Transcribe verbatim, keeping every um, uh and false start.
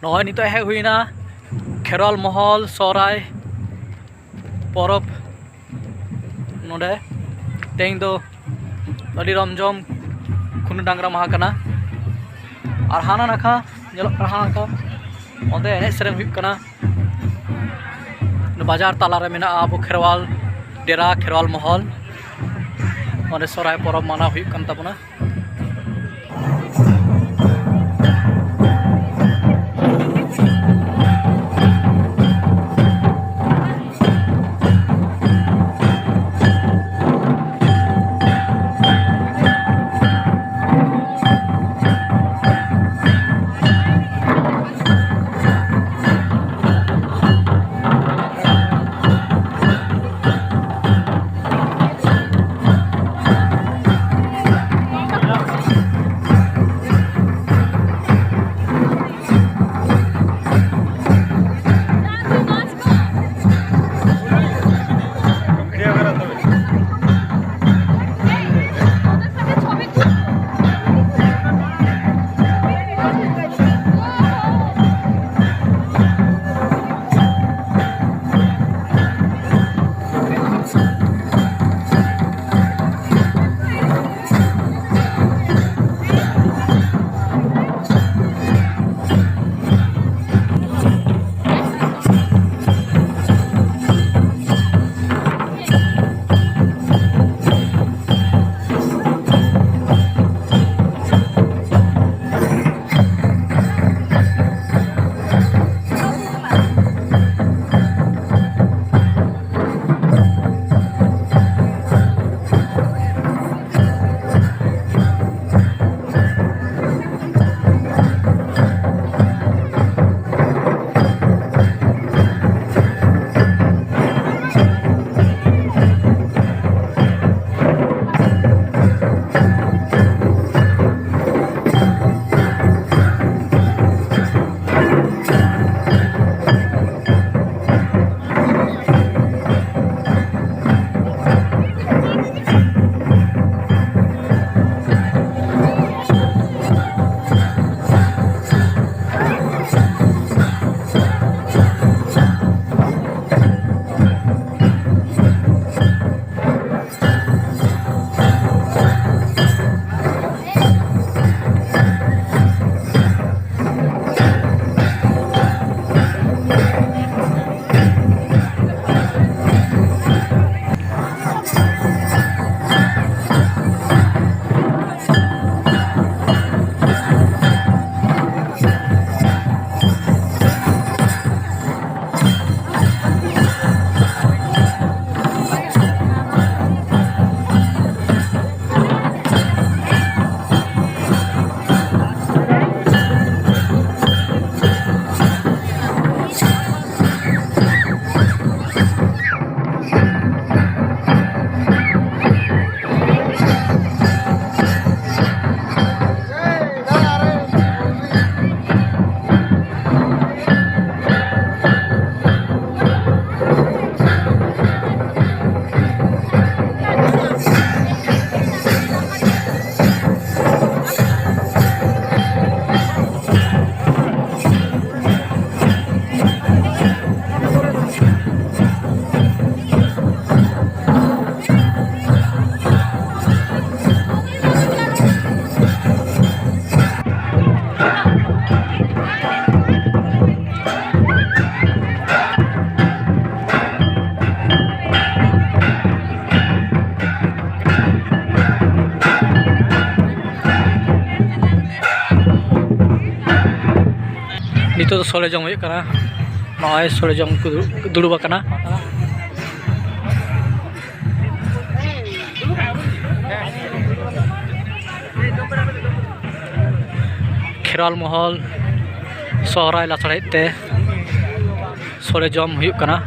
ᱱᱚᱜᱼᱚᱭ ᱱᱤᱛᱚᱜ ᱦᱮᱡ ᱦᱩᱭᱱᱟ ᱠᱷᱮᱨᱣᱟᱞ ᱢᱚᱦᱚᱞ ᱥᱚᱦᱨᱟᱭ ᱯᱚᱨᱚᱵᱽ᱾ ᱱᱚᱰᱮ ᱛᱮᱦᱮᱧ ᱫᱚ ᱟᱹᱰᱤ ᱨᱚᱢᱡᱚᱢ ᱠᱷᱩᱱᱟᱹ ᱰᱟᱝᱨᱟ ᱢᱟᱦᱟ ᱠᱟᱱᱟ᱾ ᱟᱨ ᱦᱟᱱᱟ ᱱᱟᱠᱷᱟ ᱧᱮᱞᱚᱜ ᱠᱟᱱᱟ, ᱦᱟᱱᱟ ᱱᱟᱠᱷᱟ ᱚᱸᱰᱮ ᱮᱱᱮᱡ ᱥᱮᱨᱮᱧ ᱦᱩᱭᱩᱜ ᱠᱟᱱᱟ᱾ ᱵᱟᱡᱟᱨ ᱛᱟᱞᱟᱨᱮ ᱢᱮᱱᱟᱜᱼᱟ ᱟᱵᱚ ᱠᱷᱮᱨᱣᱟᱞ ᱰᱮᱨᱟ, ᱠᱷᱮᱨᱣᱟᱞ ᱢᱚᱦᱚᱞ᱾ ᱚᱸᱰᱮ ᱥᱚᱦᱨᱟᱭ ᱯᱚᱨᱚᱵᱽ ᱢᱟᱱᱟᱣ ᱦᱩᱭᱩᱜ ᱠᱟᱱ ᱛᱟᱵᱚᱱᱟ᱾ ᱱᱤᱛᱚᱜ ᱫᱚ ᱥᱚᱲᱮ ᱡᱚᱢ ᱦᱩᱭᱩᱜ ᱠᱟᱱᱟ᱾ ᱱᱚᱜᱼᱚᱭ ᱥᱚᱲᱮ ᱡᱚᱢ ᱠᱚ ᱫᱩᱲᱩᱵ, ᱫᱩᱲᱩᱵ ᱟᱠᱟᱱᱟ᱾ ᱠᱷᱮᱨᱣᱟᱞ ᱢᱚᱦᱚᱞ ᱥᱚᱦᱨᱟᱭ ᱞᱟᱥᱟᱲᱦᱮᱫ ᱛᱮ ᱥᱚᱲᱮ ᱡᱚᱢ ᱦᱩᱭᱩᱜ ᱠᱟᱱᱟ᱾